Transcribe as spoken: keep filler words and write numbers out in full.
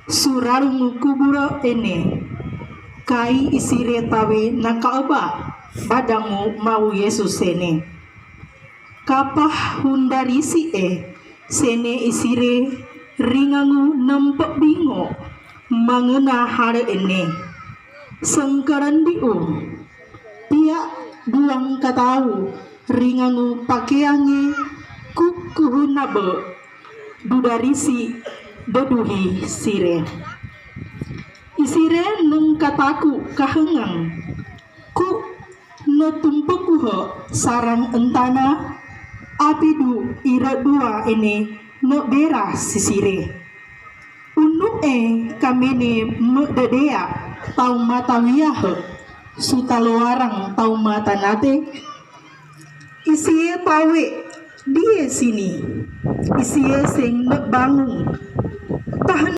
surarungu kuburo ene. Kai isire tawe nakaeba badangu mau Yesus ene. Kapah hundarisi e sene isire ringangu nempe bingo mangena hare ene. Sengkarandiu pia duang katau ringangu pakeange kukuhunabe dudarisi deduhi sire. Isire nung kataku kahengang ku netumpekuhe sarang entana apidu ira dua ene nebera sisire. Unu e kamene mededea tau matawiahe sutaloarang tau matanate. Isie tawe die sini. Isie seng nebangung